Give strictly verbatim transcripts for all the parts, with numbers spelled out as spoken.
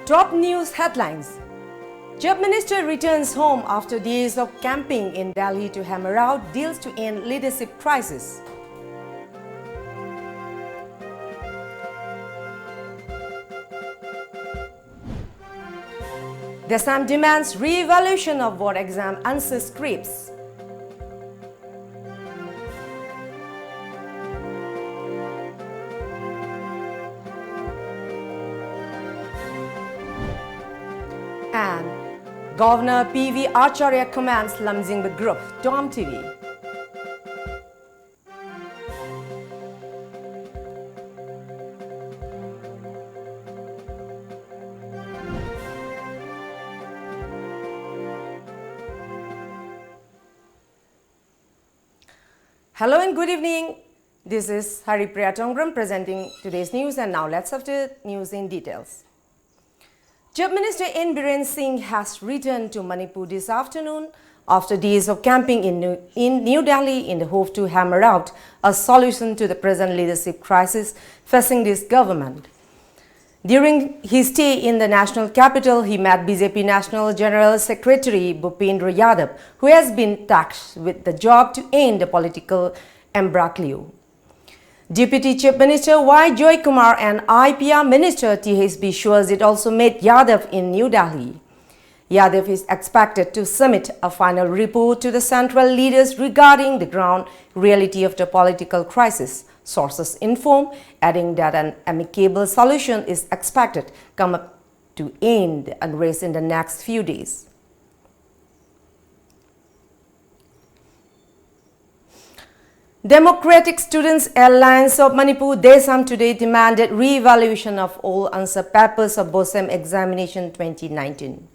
Top news headlines. Chief Minister returns home after days of camping in Delhi to hammer out deals to end leadership crisis. Desham demands re-evaluation of board exam answer scripts. And Governor P V Acharya commands Lumjingba Group, Dome T V. Hello and good evening. This is Haripriya Tongram presenting today's news, and now let's have the news in details. Chief Minister N Biren Singh has returned to Manipur this afternoon after days of camping in New, in New Delhi in the hope to hammer out a solution to the present leadership crisis facing this government. During his stay in the national capital, he met B J P National General Secretary Bhupendra Yadav, who has been tasked with the job to end the political imbroglio. Deputy Chief Minister Y Jayakumar and I P R Minister T H Bishwajit also met Yadav in New Delhi. Yadav is expected to submit a final report to the central leaders regarding the ground reality of the political crisis, sources inform, adding that an amicable solution is expected come up to end the unrest in the next few days. Democratic Students Alliance of Manipur, DESAM, today demanded re-evaluation of all answer papers of BOSEM examination twenty nineteen.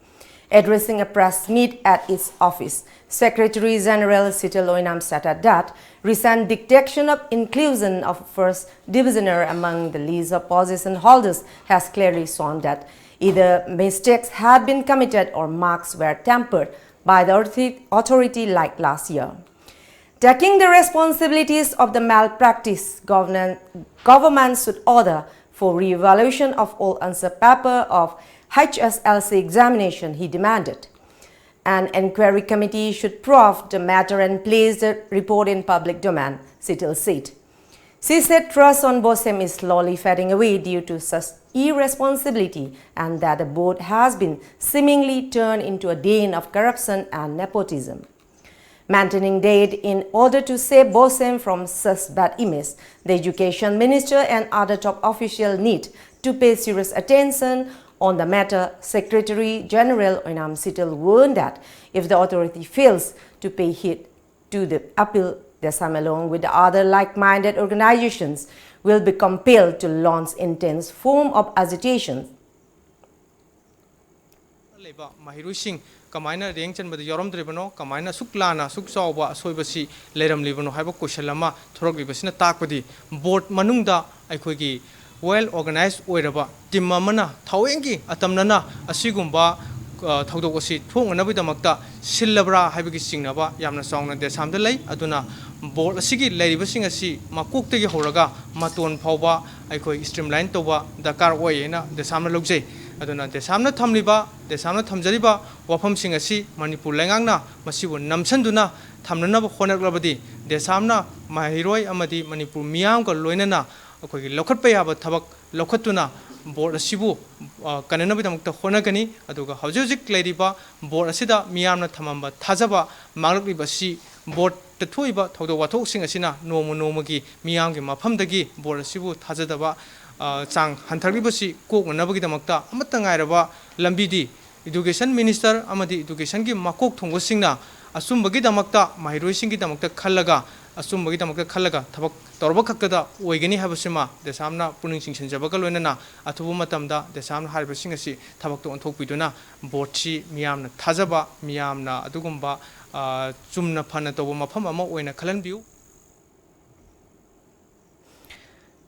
Addressing a press meet at its office, Secretary General Sital Oinam stated that recent detection of inclusion of first divisioner among the list of position holders has clearly shown that either mistakes had been committed or marks were tampered by the authority, authority like last year. Taking the responsibilities of the malpractice, government, government should order for re-evaluation of all answer paper of H S L C examination, he demanded. An inquiry committee should probe the matter and place the report in public domain, Sital said. She said trust on Bosem is slowly fading away due to such irresponsibility and that the board has been seemingly turned into a den of corruption and nepotism. Maintaining date in order to save Bosem from such bad image, the education minister and other top officials need to pay serious attention on the matter. Secretary General Oinam Sital warned that if the authority fails to pay heed to the appeal, Desam, along with the other like-minded organizations, will be compelled to launch intense form of agitation. ꯂꯩꯕ ꯃꯍꯩꯔꯣꯏꯁꯤꯡ ꯀꯃꯥꯏꯅ rank ꯆꯟꯕꯗ ꯌꯥꯎꯔꯝꯗ꯭ꯔꯤꯕꯅꯣ, ꯀꯃꯥꯏꯅ ꯑꯁꯨꯛ ꯂꯥꯟꯅ ꯑꯁꯨꯛ ꯆꯥꯎꯕ ꯑꯁꯣꯏꯕꯁꯤ ꯂꯩꯔꯝꯂꯤꯕꯅꯣ ꯍꯥꯏꯕ ꯀꯣꯏꯁꯟ ꯑꯃ ꯊꯣꯔꯛꯂꯤꯕꯁꯤꯅ ꯇꯥꯛꯄꯗꯤ ꯕꯣꯔꯗ ꯃꯅꯨꯡꯗ ꯑꯩꯈꯣꯏꯒꯤ well organized ꯑꯣꯏꯔꯕ ꯇꯤꯝ ꯑꯃꯅ ꯊꯋꯦꯡꯒꯤ ꯑꯇꯝꯅꯅ ꯑꯁꯤꯒꯨꯝꯕ ꯊꯧꯗꯣꯛ ꯑꯁꯤ ꯊꯣꯛꯅꯅꯕꯒꯤꯗꯃꯛꯇ ꯁꯤꯜꯂꯕ꯭ꯔꯥ ꯍꯥꯏꯕꯒꯤ ꯆꯤꯡꯅꯕ ꯌꯥꯝꯅ ꯆꯥꯎꯅ ꯗꯦꯁꯥꯝꯗ ꯂꯩ꯫ ꯑꯗꯨꯅ ꯕꯣꯔꯗ ꯑꯁꯤꯒꯤ ꯂꯩꯔꯤꯕꯁꯤꯡ ꯑꯁꯤ ꯃꯀꯣꯛꯇꯒꯤ ꯍꯧꯔꯒ ꯃꯇꯣꯟ ꯐꯥꯎꯕ ꯑꯩꯈꯣꯏ ꯁ꯭ꯇ꯭ꯔꯤꯝꯂꯥꯏꯟ ꯇꯧꯕ ꯗꯔꯀꯥꯔ ꯑꯣꯏ ꯍꯥꯏꯅ ꯗꯦꯁꯥꯝꯅ ꯂꯧꯖꯩ꯫ ꯑꯗꯨꯅ ꯗꯦꯁꯥꯝꯅ ꯊꯝꯂꯤꯕ ꯗꯦꯁꯥꯝꯅ ꯊꯝꯖꯔꯤꯕ ꯋꯥꯐꯝꯁꯤꯡ ꯑꯁꯤ ꯃꯅꯤꯄꯨꯔ ꯂꯩꯉꯥꯛꯅ ꯃꯁꯤꯕꯨ ꯅꯝꯁꯤꯟꯗꯨꯅ ꯊꯝꯅꯅꯕ ꯍꯣꯠꯅꯔꯛꯂꯕꯗꯤ ꯗꯦꯁꯥꯝꯅ ꯃꯍꯩꯔꯣꯏ ꯑꯃꯗꯤ ꯃꯅꯤꯄꯨꯔ ꯃꯤꯌꯥꯝꯒ ꯂꯣꯏꯅꯅ ꯑꯩꯈꯣꯏꯒꯤ ꯂꯧꯈꯠꯄ ꯌꯥꯕ ꯊꯕꯛ ꯂꯧꯈꯠꯇꯨꯅ ꯕꯣꯔꯗ ꯑꯁꯤꯕꯨ ꯀꯟꯅꯅꯕꯒꯤꯗꯃꯛꯇ ꯍꯣꯠꯅꯒꯅꯤ꯫ ꯑꯗꯨꯒ ꯍꯧꯖꯤꯛ ꯍꯧꯖꯤꯛ ꯂꯩꯔꯤꯕ ꯕꯣꯔꯗ ꯑꯁꯤꯗ ꯃꯤꯌꯥꯝꯅ ꯊꯝꯃꯝꯕ ꯊꯥꯖꯕ ꯃꯥꯡꯂꯛꯂꯤꯕ ꯑꯁꯤ ꯕꯣꯔꯗꯇ ꯊꯣꯛꯏꯕ ꯊꯧꯗꯣꯛ ꯋꯥꯊꯣꯛꯁꯤꯡ ꯑꯁꯤꯅ ꯅꯣꯡꯃ ꯅꯣꯡꯃꯒꯤ ꯃꯤꯌꯥꯝꯒꯤ ꯃꯐꯝꯗꯒꯤ ꯕꯣꯔꯗ ꯑꯁꯤꯕꯨ ꯊꯥꯖꯗꯕ ꯆꯥꯡ ꯍꯟꯊꯔꯛꯂꯤꯕꯁꯤ ꯀꯣꯛꯅꯅꯕꯒꯤꯗꯃꯛꯇ ꯑꯃꯠꯇ ꯉꯥꯏꯔꯕ ꯂꯝꯕꯤꯗꯤ ꯏꯗꯨꯀꯦꯁꯟ ꯃꯤꯅꯤꯁꯇꯔ ꯑꯃꯗꯤ ꯏꯗꯨꯀꯦꯁꯟꯒꯤ ꯃꯀꯣꯛ ꯊꯣꯡꯕꯁꯤꯡꯅ ꯑꯆꯨꯝꯕꯒꯤꯗꯃꯛꯇ, ꯃꯍꯩꯔꯣꯏꯁꯤꯡꯒꯤꯗꯃꯛꯇ ꯈꯜꯂꯒ, ꯑꯆꯨꯝꯕꯒꯤꯗꯃꯛꯇ ꯈꯜꯂꯒ ꯊꯕꯛ ꯇꯧꯔꯕ ꯈꯛꯇꯗ ꯑꯣꯏꯒꯅꯤ ꯍꯥꯏꯕꯁꯤꯃ ꯗꯦꯁꯥꯝꯅ ꯄꯨꯛꯅꯤꯡ ꯆꯤꯡꯁꯤꯟꯖꯕꯒ ꯂꯣꯏꯅꯅ ꯑꯊꯨꯕ ꯃꯇꯝꯗ ꯗꯦꯁꯥꯝꯅ ꯍꯥꯏꯔꯤꯕꯁꯤꯡ ꯑꯁꯤ ꯊꯕꯛꯇ ꯑꯣꯟꯊꯣꯛꯄꯤꯗꯨꯅ ꯕꯣꯔꯗꯁꯤ ꯃꯤꯌꯥꯝꯅ ꯊꯥꯖꯕ, ꯃꯤꯌꯥꯝꯅ ꯑꯗꯨꯒꯨꯝꯕ ꯆꯨꯝꯅ ꯐꯅ ꯇꯧꯕ ꯃꯐꯝ ꯑꯃ ꯑꯣꯏꯅ ꯈꯜꯍꯟꯕꯤꯌꯨ꯫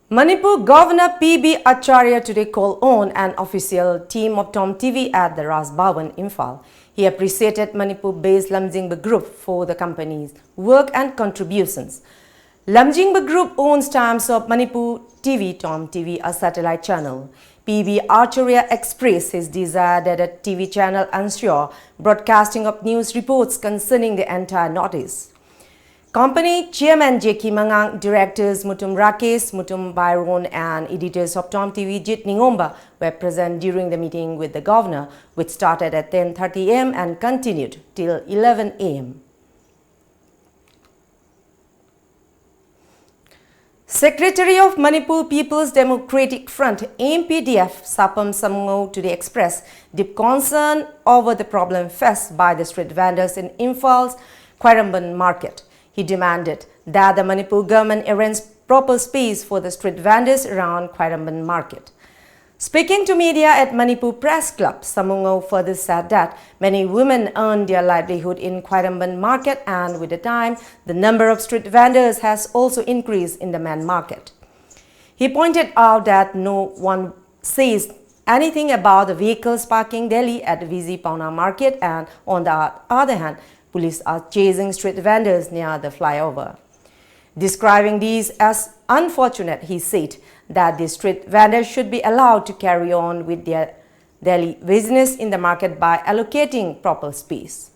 Manipur Governor P B Acharya today called on an official team of Tom T V at the Raj Bhavan, Imphal. He appreciated Manipur-based Lamjingba Group for the company's work and contributions. Lamjingba Group owns Times of Manipur T V, Tom T V, a satellite channel. P B Acharya expressed his desire that a T V channel ensure broadcasting of news reports concerning the entire Northeast. Company Chairman J K Mangang, Directors Mutum Rakesh, Mutum Byron, and editors of Tom T V Jit Ningomba were present during the meeting with the governor, which started at ten thirty a m and continued till eleven a m. Secretary of Manipur People's Democratic Front, M P D F, Sapam Samungao today expressed deep concern over the problem faced by the street vendors in Imphal's Khwairamband market. He demanded that the Manipur government arrange proper space for the street vendors around Khwairamband market. Speaking to media at Manipur Press Club, Samungao further said that many women earn their livelihood in Khwairamband market, and with the time, the number of street vendors has also increased in the main market. He pointed out that no one says anything about the vehicles parking daily at the V Z Pauna market, and on the other hand, police are chasing street vendors near the flyover. Describing these as unfortunate, he said that the street vendors should be allowed to carry on with their daily business in the market by allocating proper space.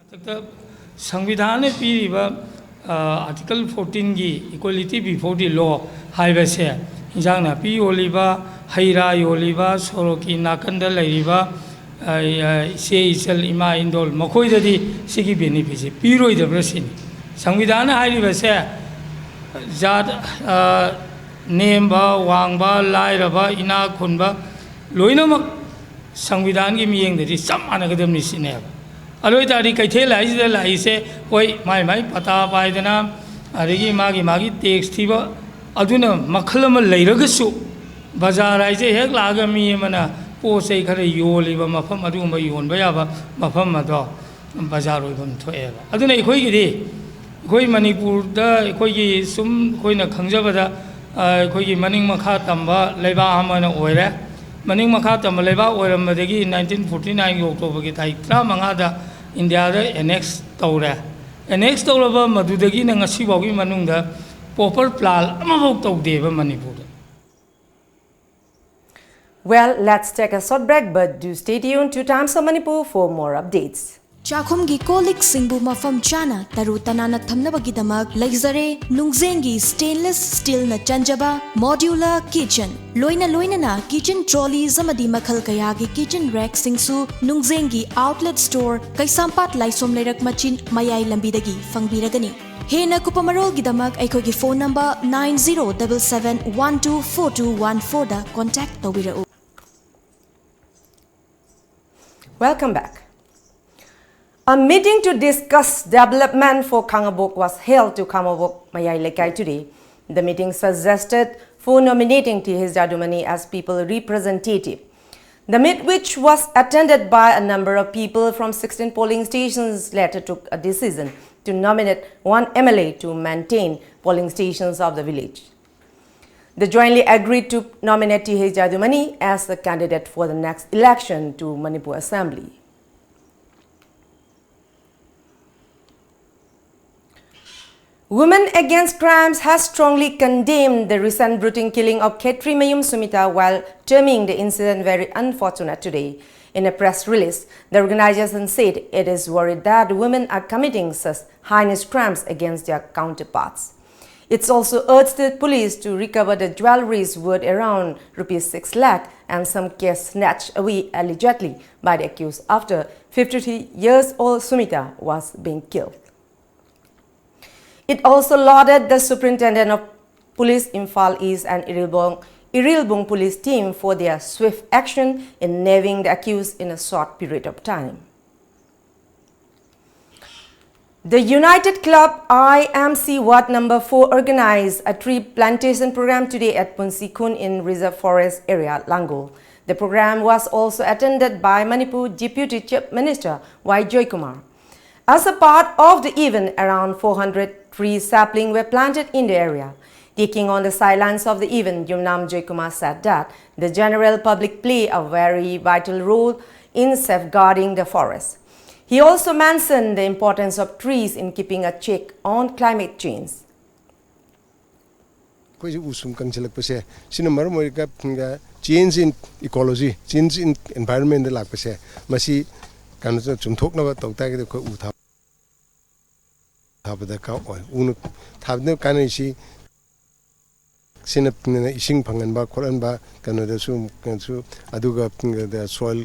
ꯃꯊꯛꯇ ꯁꯪꯕꯤꯙꯥꯟꯅ ꯄꯤꯔꯤꯕ article ꯐꯣꯔꯇꯤꯟꯒꯤ equality before the law ꯍꯥꯏꯕꯁꯦ, ꯏꯟꯖꯥꯡ ꯅꯥꯄꯤ ꯌꯣꯜꯂꯤꯕ, ꯍꯩ ꯔꯥ ꯌꯣꯜꯂꯤꯕ, ꯁꯣꯔꯣꯛꯀꯤ ꯅꯥꯀꯟꯗ ꯂꯩꯔꯤꯕ ꯏꯆꯦ ꯏꯆꯜ, ꯏꯃꯥ ꯏꯟꯗꯣꯜ, ꯃꯈꯣꯏꯗꯗꯤ ꯁꯤꯒꯤ benefitꯁꯦ ꯄꯤꯔꯣꯏꯗꯕ꯭ꯔꯥ ꯁꯤꯅꯤ꯫ ꯁꯪꯕꯤꯙꯥꯟꯅ ꯍꯥꯏꯔꯤꯕꯁꯦ ꯖꯥꯠ, ꯅꯦꯝꯕ, ꯋꯥꯡꯕ, ꯂꯥꯏꯔꯕ, ꯏꯅꯥꯛ ꯈꯨꯟꯕ, ꯂꯣꯏꯅꯃꯛ ꯁꯪꯕꯤꯙꯥꯟꯒꯤ ꯃꯤꯠꯌꯦꯡꯗꯗꯤ ꯆꯞ ꯃꯥꯟꯅꯒꯗꯕꯅꯤ ꯁꯤꯅꯦꯕ꯫ ꯑꯗꯨ ꯑꯣꯏ ꯇꯥꯔꯗꯤ ꯀꯩꯊꯦꯜ ꯍꯥꯏꯁꯤꯗ ꯂꯥꯛꯏꯁꯦ, ꯍꯣꯏ, ꯃꯥꯏ ꯃꯥꯏ ꯄꯇꯥ ꯄꯥꯏꯗꯅ, ꯑꯗꯒꯤ ꯃꯥꯒꯤ ꯃꯥꯒꯤ tax ꯊꯤꯕ, ꯑꯗꯨꯅ ꯃꯈꯜ ꯑꯃ ꯂꯩꯔꯒꯁꯨ, ꯕꯖꯥꯔ ꯍꯥꯏꯁꯦ ꯍꯦꯛ ꯂꯥꯛꯑꯒ ꯃꯤ ꯑꯃꯅ ꯄꯣꯠ ꯆꯩ ꯈꯔ ꯌꯣꯜꯂꯤꯕ ꯃꯐꯝ, ꯑꯗꯨꯒꯨꯝꯕ ꯌꯣꯟꯕ ꯌꯥꯕ ꯃꯐꯝ ꯑꯗꯣ ꯕꯖꯥꯔ ꯑꯣꯏꯐꯝ ꯊꯣꯛꯑꯦꯕ꯫ ꯑꯗꯨꯅ ꯑꯩꯈꯣꯏꯒꯤꯗꯤ, ꯑꯩꯈꯣꯏ ꯃꯅꯤꯄꯨꯔꯗ ꯑꯩꯈꯣꯏꯒꯤ ꯁꯨꯝ ꯑꯩꯈꯣꯏꯅ ꯈꯪꯖꯕꯗ, ꯑꯩꯈꯣꯏꯒꯤ ꯃꯅꯤꯡ ꯃꯈꯥ ꯇꯝꯕ ꯂꯩꯕꯥꯛ ꯑꯃ ꯑꯣꯏꯅ ꯑꯣꯏꯔꯦ꯫ ꯃꯅꯤꯡ ꯃꯈꯥ ꯇꯝꯕ ꯂꯩꯕꯥꯛ ꯑꯣꯏꯔꯝꯕꯗꯒꯤ nineteen forty nineꯒꯤ Octoberꯒꯤ ꯇꯥꯔꯤꯛ ꯇꯔꯥꯃꯉꯥꯗ ꯏꯟꯗꯤꯌꯥꯗ annex ꯇꯧꯔꯦ꯫ Annex ꯇꯧꯔꯕ ꯃꯗꯨꯗꯒꯤꯅ ꯉꯁꯤꯐꯥꯎꯒꯤ ꯃꯅꯨꯡꯗ proper plan ꯑꯃꯐꯥꯎ ꯇꯧꯗꯦꯕ ꯃꯅꯤꯄꯨꯔꯗ꯫ Well, let's take a short break, but do stay tuned to Times of Manipur for more updates. ꯆꯥꯛꯈꯨꯝꯒꯤ ꯀꯣꯜ ꯂꯤꯛꯁꯤꯡꯕꯨ ꯃꯐꯝ ꯆꯥꯅ ꯇꯔꯨ ꯇꯅꯥꯟꯅ ꯊꯝꯅꯕꯒꯤꯗꯃꯛ ꯂꯩꯖꯔꯦ ꯅꯨꯡꯖꯦꯡꯒꯤ stainless steelꯅ ꯆꯟꯖꯕ modular kitchen꯫ ꯂꯣꯏꯅ ꯂꯣꯏꯅꯅ kitchen trolleys ꯑꯃꯗꯤ ꯃꯈꯜ ꯀꯌꯥꯒꯤ kitchen rackꯁꯤꯡꯁꯨ ꯅꯨꯡꯖꯦꯡꯒꯤ outlet store ꯀꯩꯁꯥꯝꯄꯥꯠ ꯂꯥꯏꯁꯣꯝ ꯂꯩꯔꯛ ꯃꯆꯤꯟ ꯃꯌꯥꯏ ꯂꯝꯕꯤꯗꯒꯤ ꯐꯪꯕꯤꯔꯒꯅꯤ꯫ ꯍꯦꯟꯅ ꯀꯨꯞꯄ ꯃꯔꯣꯜꯒꯤꯗꯃꯛ ꯑꯩꯈꯣꯏꯒꯤ phone number nine zero double seven one two four two one fourꯗ contact ꯇꯧꯕꯤꯔꯛꯎ꯫ Welcome back. A meeting to discuss development for Khangabok was held to Khangabok Mayai Lekai today. The meeting suggested for nominating T H Jadumani as people representative. The meet, which was attended by a number of people from sixteen polling stations, later took a decision to nominate one M L A to maintain polling stations of the village. They jointly agreed to nominate T H Jadumani as the candidate for the next election to Manipur Assembly. Women Against Crimes has strongly condemned the recent brutal killing of Khetrimayum Sumita while terming the incident very unfortunate today. In a press release, the organization said it is worried that women are committing such heinous crimes against their counterparts. It's also urged the police to recover the jewelries worth around rupees six lakh and some cash snatched away allegedly by the accused after fifty-three years old Sumita was being killed. It also lauded the Superintendent of Police Imphal East and Irilbong, Irilbong Police Team for their swift action in nailing the accused in a short period of time. The United Club I M C Ward Number four organized a tree plantation program today at Punsikhun in Reserve Forest Area, Langol. The program was also attended by Manipur Deputy Chief Minister Y Joykumar. As a part of the event, around four hundred tree saplings were planted in the area. Taking on the sidelines of the event, Yumnam Joykumar said that the general public play a very vital role in safeguarding the forest. He also mentioned the importance of trees in keeping a check on climate change. ꯑꯩꯈꯣꯏꯁꯨ ꯎ ꯁꯨꯝ ꯀꯪꯁꯤꯜꯂꯛꯄꯁꯦ, ꯁꯤꯅ ꯃꯔꯝ ꯑꯣꯏꯔꯒ change in ecology, change in environment ꯂꯥꯛꯄꯁꯦ, ꯃꯁꯤ ꯀꯩꯅꯣ ꯆꯨꯝꯊꯣꯛꯅꯕ ꯇꯧ ꯇꯥꯔꯒꯗꯤ ꯑꯩꯈꯣꯏ ꯎ ꯊꯥꯕ ꯊꯥꯕ ꯗꯔꯀꯥꯔ ꯑꯣꯏ꯫ ꯎꯅ ꯊꯥꯕꯗ ꯀꯥꯟꯅꯔꯤꯁꯤ ꯁꯤꯅ ꯏꯁꯤꯡ ꯐꯪꯍꯟꯕ ꯈꯣꯠꯍꯟꯕ ꯀꯩꯅꯣꯗꯁꯨ, ꯀꯩꯅꯣꯁꯨ, ꯑꯗꯨꯒ soil,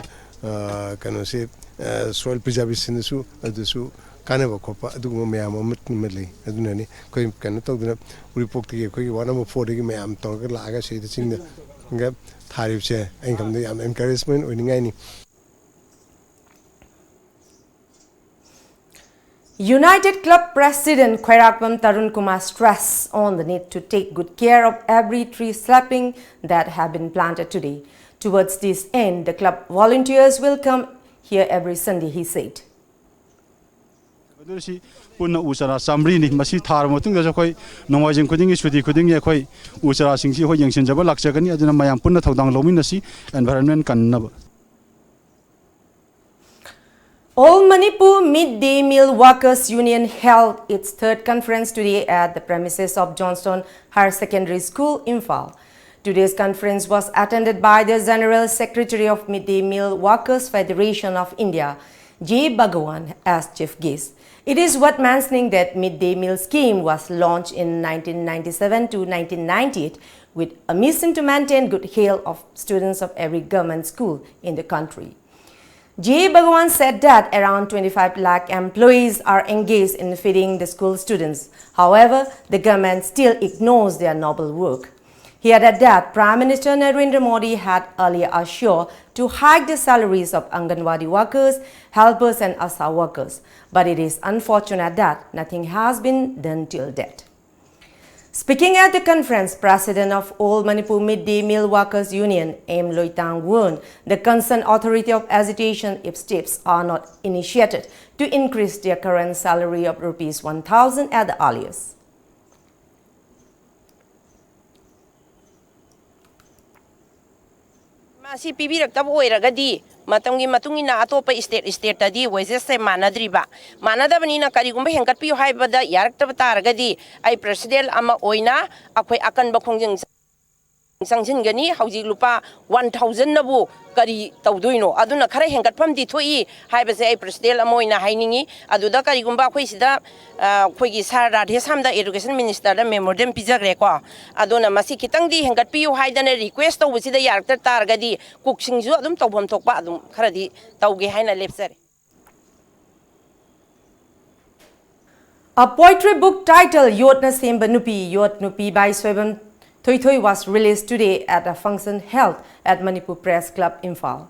ꯀꯩꯅꯣꯁꯦ, soil preservationꯗꯁꯨ ꯑꯗꯨꯁꯨ ꯀꯥꯟꯅꯕ ꯈꯣꯠꯄ ꯑꯗꯨꯒꯨꯝꯕ ꯃꯌꯥꯝ ꯑꯃ ꯑꯃ ꯂꯩ꯫ ꯑꯗꯨꯅꯅꯤ ꯑꯩꯈꯣꯏ ꯀꯩꯅꯣ ꯇꯧꯗꯅ ꯎꯔꯤꯄꯣꯛꯇꯒꯤ ꯑꯩꯈꯣꯏꯒꯤ ward number fourꯗꯒꯤ ꯃꯌꯥꯝ ꯇꯧꯔꯒ ꯂꯥꯛꯑꯒ ꯁꯤꯗ ꯆꯤꯡꯗ ꯊꯥꯔꯤꯕꯁꯦ ꯑꯩꯅ ꯈꯟꯕꯗ ꯌꯥꯝ encouragement ꯑꯣꯏꯅꯤꯡꯉꯥꯏꯅꯤ꯫ United Club President Khwairagbam Tarun Kumar stressed on the need to take good care of every tree saplings that have been planted today. Towards this end, the club volunteers will come here every Sunday, he said. ꯁꯤ ꯄꯨꯟꯅ ꯎ ꯆꯥꯔꯥ ꯆꯥꯃꯔꯤꯅꯤ꯫ ꯃꯁꯤ ꯊꯥꯔꯕ ꯃꯇꯨꯡꯗꯁꯨ ꯑꯩꯈꯣꯏ ꯅꯣꯡꯃꯥꯏꯖꯤꯡ ꯈꯨꯗꯤꯡꯒꯤ, ꯁꯨꯇꯤ ꯈꯨꯗꯤꯡꯒꯤ ꯑꯩꯈꯣꯏ ꯎ ꯆꯥꯔꯥꯁꯤꯡꯁꯤ ꯑꯩꯈꯣꯏ ꯌꯦꯡꯁꯤꯟꯖꯕ ꯂꯥꯛꯆꯒꯅꯤ꯫ ꯑꯗꯨꯅ ꯃꯌꯥꯝ ꯄꯨꯟꯅ ꯊꯧꯗꯥꯡ ꯂꯧꯃꯤꯟꯅꯁꯤ environment ꯀꯟꯅꯕ꯫ All Manipur Midday Meal Workers Union held its third conference today at the premises of Johnstone Higher Secondary School, Imphal. Today's conference was attended by the General Secretary of Midday Meal Workers Federation of India, J Bhagawan, as chief guest. It is worth mentioning that midday meal scheme was launched in nineteen ninety-seven to nineteen ninety-eight with a mission to maintain good health of students of every government school in the country. J Bhagawan said that around twenty-five lakh employees are engaged in feeding the school students. However, the government still ignores their noble work. He added that Prime Minister Narendra Modi had earlier assured to hike the salaries of Anganwadi workers, helpers and ASHA workers. But it is unfortunate that nothing has been done till date. Speaking at the conference, President of All Manipur Midday Meal Workers Union, M Loitang, warned the concerned authority of agitation if steps are not initiated to increase their current salary of rupees one thousand at the earliest. ꯃꯁꯤ ꯄꯤꯕꯤꯔꯛꯇꯕ ꯑꯣꯏꯔꯒꯗꯤ ꯃꯇꯝꯒꯤ ꯃꯇꯨꯡ ꯏꯟꯅ ꯑꯇꯣꯞꯄ state stateꯇꯗꯤ wagesꯁꯦ ꯃꯥꯟꯅꯗ꯭ꯔꯤꯕ, ꯃꯥꯟꯅꯗꯕꯅꯤꯅ ꯀꯔꯤꯒꯨꯝꯕ ꯍꯦꯟꯒꯠꯄꯤꯌꯨ ꯍꯥꯏꯕꯗ ꯌꯥꯔꯛꯇꯕ ꯇꯥꯔꯒꯗꯤ ꯑꯩ president ꯑꯃ ꯑꯣꯏꯅ ꯑꯩꯈꯣꯏ ꯑꯀꯟꯕ ꯈꯣꯡꯖꯪ ꯆꯪꯁꯤꯟꯒꯅꯤ꯫ ꯍꯧꯖꯤꯛ ꯂꯨꯄꯥ ꯋꯥꯟ ꯊꯥꯎꯖꯟꯅꯕꯨ ꯀꯔꯤ ꯇꯧꯗꯣꯏꯅꯣ? ꯑꯗꯨꯅ ꯈꯔ ꯍꯦꯟꯒꯠꯐꯝꯗꯤ ꯊꯣꯛꯏ ꯍꯥꯏꯕꯁꯦ ꯑꯩ ꯄ꯭ꯔꯁꯅꯦꯜ ꯑꯃ ꯑꯣꯏꯅ ꯍꯥꯏꯅꯤꯡꯉꯤ꯫ ꯑꯗꯨꯗ ꯀꯔꯤꯒꯨꯝꯕ ꯑꯩꯈꯣꯏ ꯁꯤꯗ, ꯑ, ꯑꯩꯈꯣꯏꯒꯤ ꯁꯥꯔ ꯔꯥꯙꯦꯁ꯭ꯌꯥꯝꯗ ꯑꯦꯖꯨꯀꯦꯁꯟ ꯃꯤꯅꯤꯁꯇꯔꯗ ꯃꯦꯃꯣꯔꯦꯟꯗꯝ ꯄꯤꯖꯈ꯭ꯔꯦꯀꯣ꯫ ꯑꯗꯨꯅ ꯃꯁꯤ ꯈꯤꯇꯪꯗꯤ ꯍꯦꯟꯒꯠꯄꯤꯌꯨ ꯍꯥꯏꯗꯅ ꯔꯤꯀ꯭ꯋꯦꯁ ꯇꯧꯕꯁꯤꯗ ꯌꯥꯔꯛꯇ ꯇꯥꯔꯒꯗꯤ ꯀꯨꯛꯁꯤꯡꯁꯨ ꯑꯗꯨꯝ ꯇꯧꯐꯝ ꯊꯣꯛꯄ ꯑꯗꯨꯝ ꯈꯔꯗꯤ ꯇꯧꯒꯦ ꯍꯥꯏꯅ ꯂꯦꯞꯆꯔꯦ꯫ A poetry book titled Yotna Semba Nupi, Yot Nupi by Soibam Thoithoi was released today at a function held at Manipur Press Club, Imphal.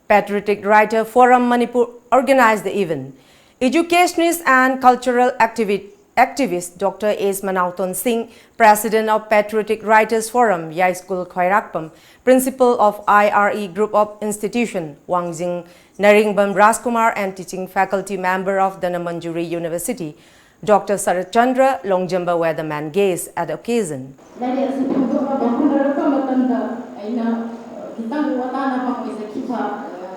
Patriotic Writer Forum Manipur organized the event. Educationist and cultural activi- activist Doctor S Manauton Singh, President of Patriotic Writers Forum, Yaischool Khwairakhpam, Principal of I R E Group of Institution, Wangjing Naringbam Rajkumar, and teaching faculty member of Dhanamanjuri University, Doctor Sarat Chandra Longjamba were the main guests at the occasion. ꯂꯥꯏꯔꯤꯛ ꯑꯁꯤ ꯐꯣꯡꯗꯣꯛꯅꯕ ꯍꯣꯠꯅꯔꯛꯄ ꯃꯇꯝꯗ ꯑꯩꯅ, ꯑ, ꯈꯤꯇꯪ ꯋꯥꯇꯥꯅꯕ ꯑꯣꯏꯖꯈꯤꯕ, ꯑ,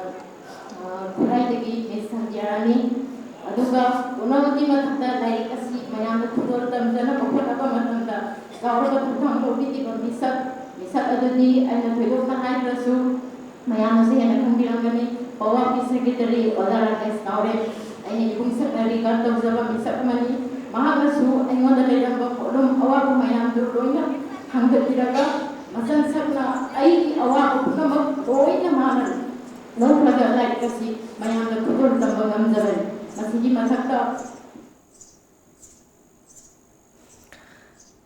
ꯑ, ꯈꯨꯔꯥꯏꯗꯒꯤ ꯃꯤꯁ ꯁꯟꯙ꯭ꯌꯥꯔꯥꯅꯤ꯫ ꯑꯗꯨꯒ ꯄꯨꯝꯅꯃꯛꯀꯤ ꯃꯊꯛꯇ ꯂꯥꯏꯔꯤꯛ ꯑꯁꯤ ꯃꯌꯥꯝꯗ ꯈꯨꯗꯣꯜ ꯇꯝꯖꯅꯕ ꯍꯣꯠꯅꯕ ꯃꯇꯝꯗ ꯆꯥꯎꯔꯕ ꯊꯧꯗꯥꯡ ꯂꯧꯕꯤꯈꯤꯕ ꯃꯤꯁꯛ, ꯃꯤꯁꯛ ꯑꯗꯨꯗꯤ ꯑꯩꯅ ꯊꯣꯏꯗꯣꯛꯅ ꯍꯥꯏꯗ꯭ꯔꯁꯨ ꯃꯌꯥꯝꯅꯁꯨ ꯍꯦꯟꯅ ꯈꯪꯕꯤꯔꯝꯒꯅꯤ꯫ ꯄꯋꯥꯒꯤ ꯁꯦꯀ꯭ꯔꯦꯇꯔꯤ ꯑꯣꯖꯥ ꯔꯥꯀꯦꯁ ꯇꯥꯎꯔꯦ꯫ ꯑꯩꯅ ꯏꯕꯨꯡ ꯁꯛꯅ ꯔꯤꯒꯥꯔꯗ ꯇꯧꯖꯕ ꯃꯤꯁꯛ ꯑꯃꯅꯤ꯫ ꯃꯍꯥꯛꯅꯁꯨ ꯑꯩꯉꯣꯟꯗ ꯂꯩꯔꯝꯕ ꯄꯣꯠꯂꯨꯝ ꯑꯋꯥꯕ ꯃꯌꯥꯝꯗꯨ ꯂꯣꯏꯅ ꯊꯥꯡꯒꯠꯄꯤꯔꯒ ꯃꯆꯟ ꯁꯛꯅ ꯑꯩꯒꯤ ꯑꯋꯥꯕ ꯄꯨꯝꯅꯃꯛ ꯂꯣꯏꯅ ꯃꯥꯅ ꯂꯧꯈ꯭ꯔꯒ ꯂꯥꯏꯔꯤꯛ ꯑꯁꯤ ꯃꯌꯥꯝꯗ ꯈꯨꯗꯣꯜ ꯇꯝꯕ ꯉꯝꯖꯕꯅꯤ꯫ ꯃꯁꯤꯒꯤ ꯃꯊꯛꯇ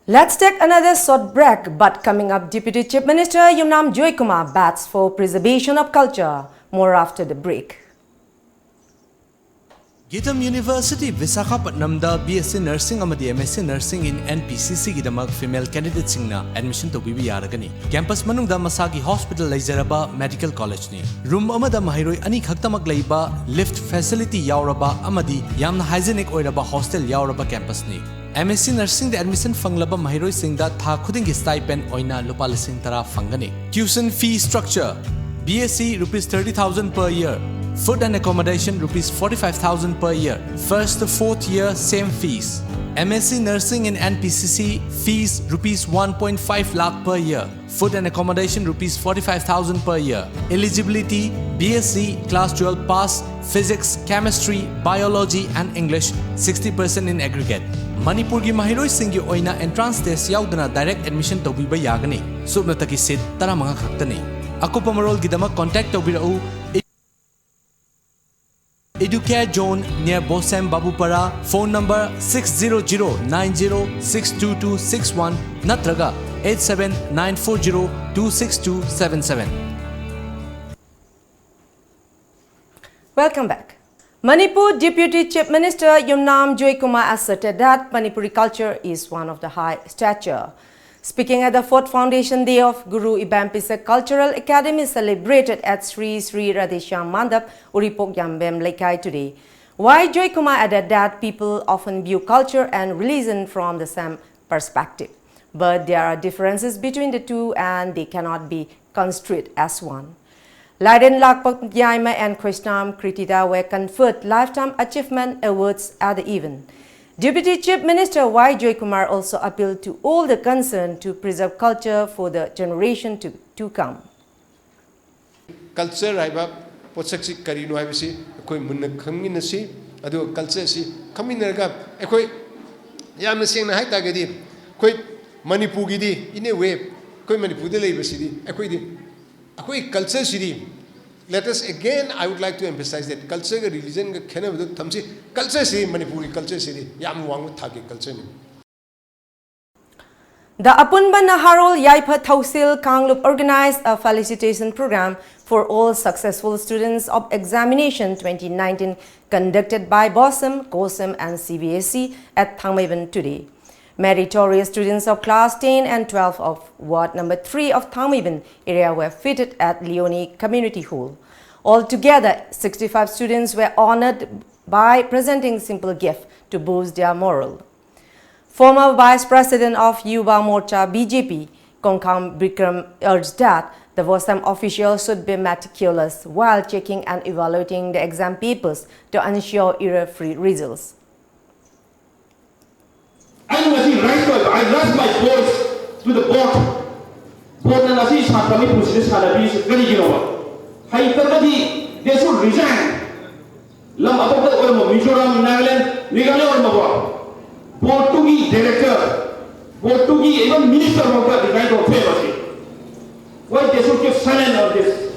Let's take another short break, but coming up, Deputy Chief Minister Yumnam Joykumar bats for preservation of culture. More after the break. Geetam University, Visakhapatnamꯗ B S C Nursing ꯑꯃꯗꯤ M S C Nursing in N P C Cꯒꯤꯗꯃꯛ female candidateꯁꯤꯡꯅ admission ꯇꯧꯕꯤꯕ ꯌꯥꯔꯒꯅꯤ꯫ Campus ꯃꯅꯨꯡꯗ ꯃꯁꯥꯒꯤ hospital ꯂꯩꯖꯔꯕ medical collegeꯅꯤ꯫ Room ꯑꯃꯗ ꯃꯍꯩꯔꯣꯏ ꯑꯅꯤ ꯈꯛꯇꯃꯛ ꯂꯩꯕ, lift facility ꯌꯥꯎꯔꯕ ꯑꯃꯗꯤ ꯌꯥꯝꯅ hygienic ꯑꯣꯏꯔꯕ hostel ꯌꯥꯎꯔꯕ campusꯅꯤ꯫ M S C Nursingꯗ admission ꯐꯪꯂꯕ ꯃꯍꯩꯔꯣꯏꯁꯤꯡꯗ ꯊꯥ ꯈꯨꯗꯤꯡꯒꯤ stipend ꯑꯣꯏꯅ ꯂꯨꯄꯥ ꯂꯤꯁꯤꯡ ꯇꯔꯥ ꯐꯪꯒꯅꯤ꯫ Tuition fee structure: B S C rupees thirty thousand per year, food and accommodation rupees forty-five thousand per year, first to fourth year same fees. M S C Nursing in N P C C, fees rupees one point five lakh per year. Food and accommodation rupees forty-five thousand per year. Eligibility: B S C, class twelve pass, physics, chemistry, biology and English, sixty percent in aggregate. ꯃꯅꯤꯄꯨꯔꯒꯤ ꯃꯍꯩꯔꯣꯏꯁꯤꯡꯒꯤ ꯑꯣꯏꯅ entrance test ꯌꯥꯎꯗꯅ direct admission ꯇꯧꯕꯤꯕ ꯌꯥꯒꯅꯤ꯫ ꯁꯨꯞꯅꯇꯒꯤ seat ꯇꯔꯥꯃꯉꯥ ꯈꯛꯇꯅꯤ꯫ ꯑꯀꯨꯞꯄ ꯃꯔꯣꯜꯒꯤꯗꯃꯛ contact ꯇꯧꯕꯤꯔꯛꯎ꯫ Educare Zone near Bosem Babupara, phone number six zero zero nine zero six two two six one ꯅꯠꯇ꯭ꯔꯒ eight seven nine four zero two six two seven seven. Welcome back. Manipur Deputy Chief Minister Yumnam Joykumar asserted that Manipuri culture is one of the high stature. Speaking at the fourth Foundation Day of Guru Ibampisak Cultural Academy celebrated at Sri Sri Radheshyam Mandap, Uripok Yambem Leikai today, Y Joykumar added that people often view culture and religion from the same perspective, but there are differences between the two and they cannot be construed as one. Laiden Lakpak Yaima and Krishnam Kritida were conferred Lifetime Achievement Awards at the event. Deputy Chief Minister Y Joykumar also appealed to all the concerned to preserve culture for the generation to, to come. Culture ꯍꯥꯏꯕ ꯄꯣꯠꯁꯛꯁꯤ ꯀꯔꯤꯅꯣ ꯍꯥꯏꯕꯁꯤ ꯑꯩꯈꯣꯏ ꯃꯨꯟꯅ ꯈꯪꯃꯤꯟꯅꯁꯤ꯫ ꯑꯗꯨꯒ culture ꯁꯤ ꯈꯪꯃꯤꯟꯅꯔꯒ ꯑꯩꯈꯣꯏ ꯌꯥꯝꯅ ꯁꯦꯡꯅ ꯍꯥꯏ ꯇꯥꯔꯒꯗꯤ ꯑꯩꯈꯣꯏ ꯃꯅꯤꯄꯨꯔꯒꯤꯗꯤ in a way ꯑꯩꯈꯣꯏ ꯃꯅꯤꯄꯨꯔꯗ ꯂꯩꯕꯁꯤꯗꯤ ꯑꯩꯈꯣꯏꯗꯤ ꯑꯩꯈꯣꯏ culture CD, let us again, I would like to emphasize that culture ꯒ religion ꯒ ꯈꯦꯠꯅꯕꯗꯨ ꯊꯝꯁꯤ꯫ Culture ꯁꯤ ꯃꯅꯤꯄꯨꯔꯒꯤ culture ꯁꯤꯗꯤ ꯌꯥꯝ ꯋꯥꯡꯕ ꯊꯥꯛꯀꯤ culture ꯅꯤ꯫ The Apunba Naharol Yaifa Thausil Kanglup organized a felicitation program for all successful students of examination twenty nineteen conducted by BOSEM, COSEM and C B S E at Thangmeiban today. Meritorious students of class ten and twelve of Ward number three of Thangmeiban area were fitted at Leone Community Hall. Altogether, sixty-five students were honored by presenting simple gift to boost their morale. Former Vice President of Yuva Morcha B J P, Kongkham Bikram urged that the BOSEM officials should be meticulous while checking and evaluating the exam papers to ensure error-free results. That's my voice to the board. Boardꯅ ꯉꯁꯤ ꯁꯥꯇ꯭ꯔ ꯃꯩꯐꯨꯁꯤꯗ ꯁꯥꯟꯅꯕꯤꯔꯤꯁꯤ ꯀꯔꯤꯒꯤꯅꯣꯕ? ꯍꯩꯇ꯭ꯔꯒꯗꯤ they should resign. ꯂꯝ ꯑꯇꯣꯞꯄꯗ ꯑꯣꯏꯔꯝꯕ, Mizoram, Nagaland, Meghalaya ꯑꯣꯏꯔꯝꯕꯀꯣ, boardꯇꯨꯒꯤ director, boardꯇꯨꯒꯤ even minister ꯐꯥꯎꯕ resign ꯇꯧꯊꯣꯛꯑꯦꯕ ꯁꯤ. Why they should keep silent on this?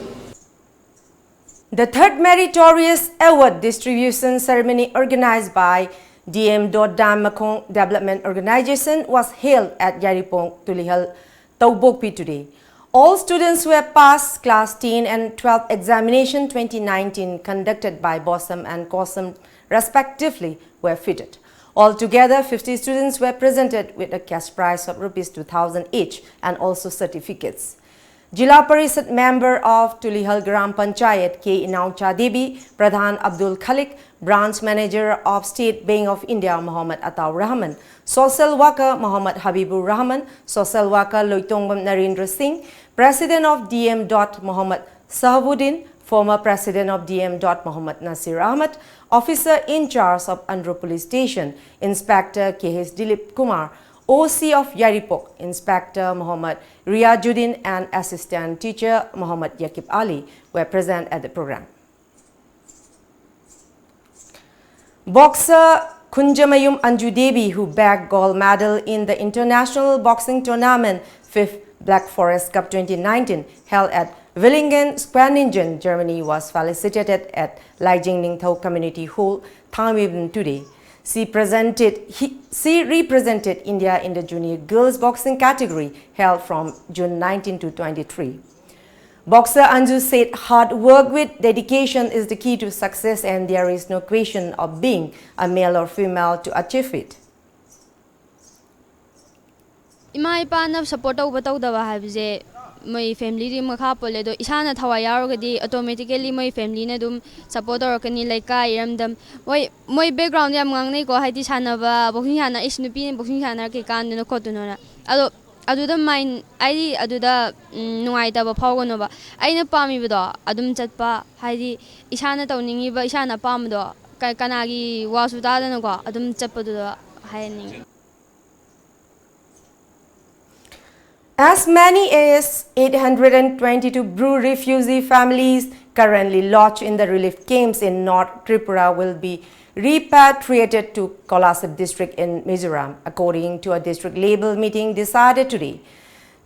The third meritorious award distribution ceremony organized by D M dot Dam Makhong Development Organization was held at Yairipong, Tulihal, Taubokpi today. All students who have passed class ten and twelve examination twenty nineteen conducted by BOSAM and COSAM respectively were fitted. Altogether, fifty students were presented with a cash prize of rupees two thousand each and also certificates. Zilla Parishad member of Tulihal Gram Panchayat, K Inaucha Devi, Pradhan Abdul Khalik, Branch Manager of State Bank of India, Mohammad Ataur Rahman, Social Worker Mohammad Habibur Rahman, Social Worker Loitongbam Narendra Singh, President of D M dot Mohammad Sahabuddin, former President of D M dot Mohammad Nasir Ahmad, Officer in charge of Andro Police Station, Inspector K H Dilip Kumar, O C of Yairipok, Inspector Mohammad Riajuddin and Assistant Teacher Mohammad Yaqib Ali were present at the program. Boxer Khunjamayum Anju Devi, who bagged gold medal in the International Boxing Tournament fifth Black Forest Cup twenty nineteen held at Willingen, Schwenningen, Germany, was felicitated at Laijing Ningthou Community Hall, Thangmeiban today. She presented, he, she represented India in the junior girls boxing category held from June nineteen to twenty-three. Boxer Anju said hard work with dedication is the key to success and there is no question of being a male or female to achieve it. ꯏꯃꯥ ꯏꯄꯥꯅ support ꯇꯧꯕ ꯇꯧꯗꯕ ꯍꯥꯏꯕꯁꯦ ꯃꯣꯏ familyꯗꯨꯒꯤ ꯃꯈꯥ ꯄꯣꯜꯂꯦ꯫ ꯑꯗꯣ ꯏꯁꯥꯅ ꯊꯋꯥꯏ ꯌꯥꯎꯔꯒꯗꯤ automatically ꯃꯣꯏ familyꯅ ꯑꯗꯨꯝ support ꯇꯧꯔꯛꯀꯅꯤ꯫ ꯂꯩꯀꯥꯏ, ꯏꯔꯝꯗꯝ, ꯃꯣꯏ ꯃꯣꯏ background ꯌꯥꯝ ꯉꯥꯡꯅꯩꯀꯣ, ꯍꯥꯏꯗꯤ ꯁꯥꯟꯅꯕ, boxing ꯁꯥꯟꯅ, ꯏꯁ, ꯅꯨꯄꯤꯅ boxing ꯁꯥꯟꯅꯔ ꯀꯩ ꯀꯥꯟꯗꯅꯣ ꯈꯣꯠꯇꯅꯣꯅ꯫ ꯑꯗꯣ ꯑꯗꯨꯗ mind, ꯍꯥꯏꯗꯤ ꯑꯗꯨꯗ ꯎꯝ, ꯅꯨꯡꯉꯥꯏꯇꯕ ꯐꯥꯎꯒꯅꯣꯕ꯫ ꯑꯩꯅ ꯄꯥꯝꯃꯤꯕꯗꯣ ꯑꯗꯨꯝ ꯆꯠꯄ, ꯍꯥꯏꯗꯤ ꯏꯁꯥꯅ ꯇꯧꯅꯤꯡꯉꯤꯕ, ꯏꯁꯥꯅ ꯑꯄꯥꯝꯕꯗꯣ ꯀ-, ꯀꯅꯥꯒꯤ ꯋꯥꯁꯨ ꯇꯥꯗꯅꯀꯣ ꯑꯗꯨꯝ ꯆꯠꯄꯗꯨꯗ ꯍꯥꯏꯍꯟꯅꯤꯡꯉꯤ꯫ As many as eight hundred and twenty-two Bru refugee families currently lodged in the relief camps in North Tripura will be repatriated to Kolasib district in Mizoram, according to a district level meeting decided today.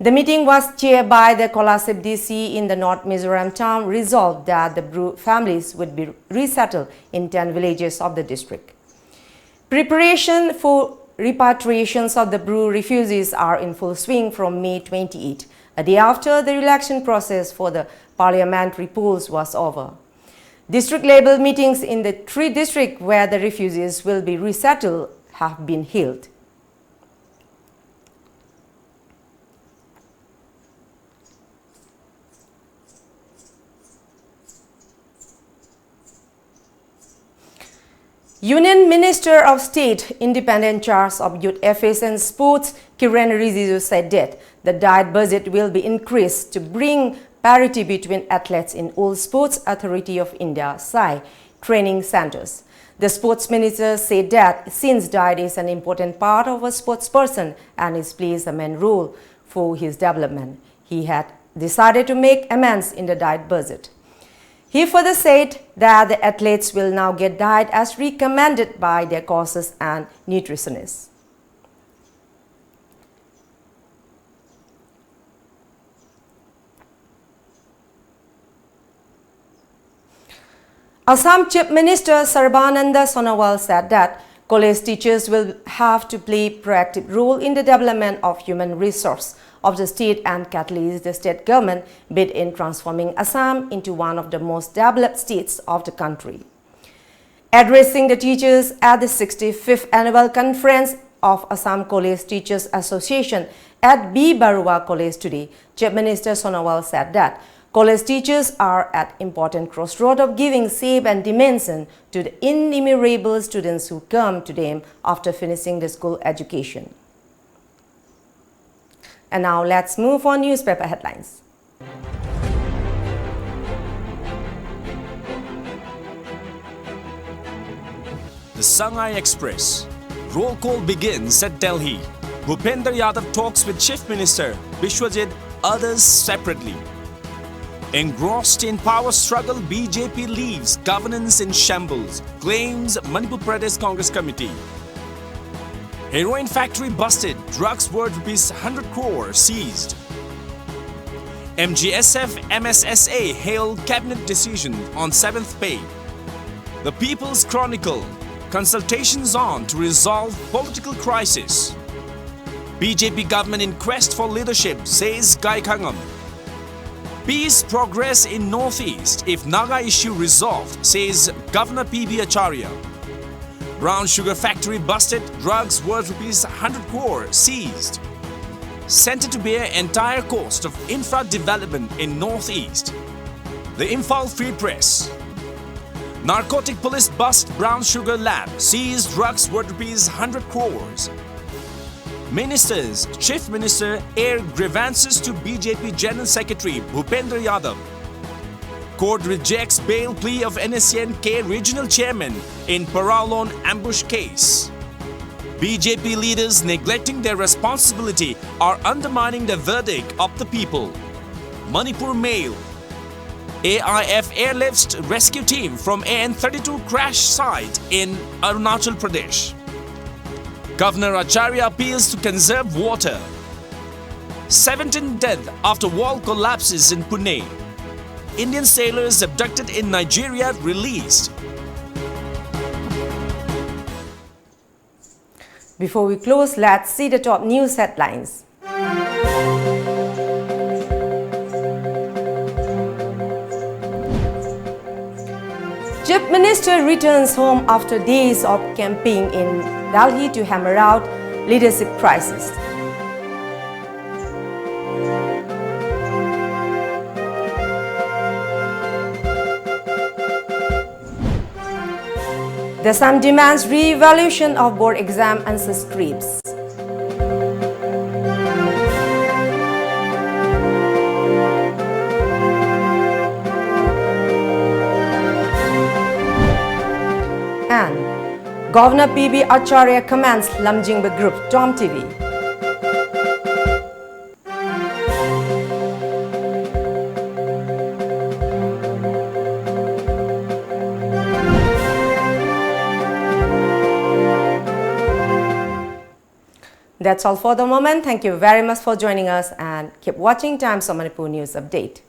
The meeting was chaired by the Kolasib D C in the North Mizoram town, resolved that the Bru families would be resettled in ten villages of the district. Preparation for repatriations of the Bru refugees are in full swing from May twenty-eight, a day after the election process for the parliamentary polls was over. District level meetings in the three districts where the refugees will be resettled have been held. Union Minister of State, Independent Charge of Youth Affairs and Sports, Kiren Rijiju, said that the diet budget will be increased to bring parity between athletes in all Sports Authority of India, SAI, training centers. The sports minister said that since diet is an important part of a sports person and it plays a main role for his development, he had decided to make amends in the diet budget. He further said that the athletes will now get diet as recommended by their coaches and nutritionists. Assam Chief Minister Sarbananda Sonowal said that college teachers will have to play proactive role in the development of human resource of the state and catalyze the state government bid in transforming Assam into one of the most developed states of the country. Addressing the teachers at the sixty-fifth annual conference of Assam College Teachers Association at B Barua College today, Chief Minister Sonowal said that college teachers are at important crossroad of giving shape and dimension to the innumerable students who come to them after finishing the school education. And now let's move on newspaper headlines. The Sangai Express. Roll call begins at Delhi. Bhupender Yadav talks with Chief Minister Biswajit, others separately. Engrossed in power struggle, B J P leaves governance in shambles, claims Manipur Pradesh Congress Committee. Heroin factory busted, drugs worth rupees hundred crore seized. M G S F M S S A hailed cabinet decision on seventh pay. The People's Chronicle, consultations on to resolve political crisis. B J P government in quest for leadership, says Gai Khangam. Peace progress in Northeast if Naga issue resolved, says Governor P B Acharya. Brown sugar factory busted, drugs worth rupees hundred crore seized. Centre to bear entire cost of infra development in Northeast. The Imphal Free Press. Narcotic police bust brown sugar lab, seized drugs worth rupees hundred crores. Ministers, Chief Minister air grievances to B J P General Secretary Bhupender Yadav. Court rejects bail plea of N S C N K regional chairman in Paraulon ambush case. B J P leaders neglecting their responsibility are undermining the verdict of the people. Manipur Mail. A I F airlifts rescue team from A N thirty-two crash site in Arunachal Pradesh. Governor Acharya appeals to conserve water. Seventeen dead after wall collapses in Pune. Indian sailors abducted in Nigeria released. Before we close, let's see the top news headlines. Chief Minister returns home after days of campaign in Delhi to hammer out leadership crisis. The Assam demands re-evaluation of board exam answer scripts. And Governor P B Acharya commends Lamjingba Group, Tom T V. That's all for the moment. Thank you very much for joining us and keep watching Times of Manipur News Update.